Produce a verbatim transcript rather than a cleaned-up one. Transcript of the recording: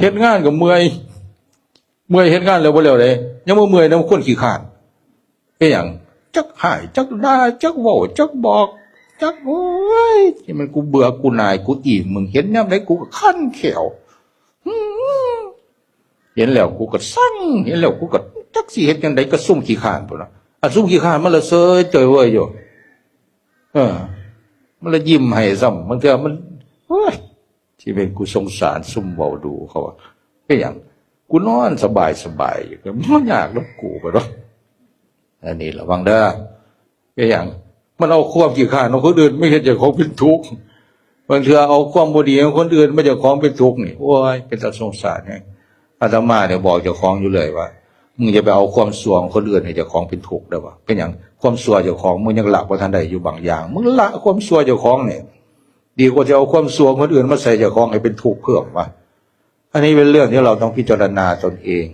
เฮ็ดงานก็เมื่อย เมื่อยเฮ็ดงานแล้วบ่แล้วเด้ ยังบ่เมื่อยนำคนขี้คร้าน เป็นหยัง จักฮ้าย จักด่า จักเว้า จักบอก จัก โอ้ย นี่มันกูเบื่อ กูหน่าย กูอิ่ม มึง เห็นยามใดกูก็คันแข้ว หืม เห็นแล้วกูก็ซัง เห็นแล้วกูก็จักสิเฮ็ดจั่งใดกับซุมขี้คร้านพู้นน่ะ อันซุมขี้คร้านมันละเซยเจยเว้ยอยู่ เออ มันละยิ้มให้ซ้ำ บางเทื่อมัน โอ้ย ที่เป็นกูสงสารซุมเว้าดูเขาว่า เป็นหยัง กูนอนสบายสบายอยู่ ก็บ่ยากนำกู ไปดอก อันนี้ระวังเด้อ เป็นหยัง มันเอาความขี้คร้านของคนอื่นมาเฮ็ดเจ้าของเป็นทุกข์ บางเทื่อเอาความบ่ดีของคนอื่นมาเฮ็ดเจ้าของเป็นทุกข์นี่ โอ้ย เป็นตาสงสารแฮง อาตมาเนี่ยบอกเจ้าของอยู่เรื่อยว่า มึงอย่าไปเอาความชั่วของคนอื่นให้เจ้าของเป็นทุกข์เด้อวะ เป็นหยัง ความชั่วเจ้าของมึงยังละบ่ทันได้อยู่บางอย่าง มึงละความชั่วเจ้าของเนี่ย ดีกว่าจะเอาความชั่วคนอื่นมาใส่เจ้าของให้เป็นทุกข์เพิ่มวะ อันนี้เป็นเรื่องที่เราต้องพิจารณาตนเอง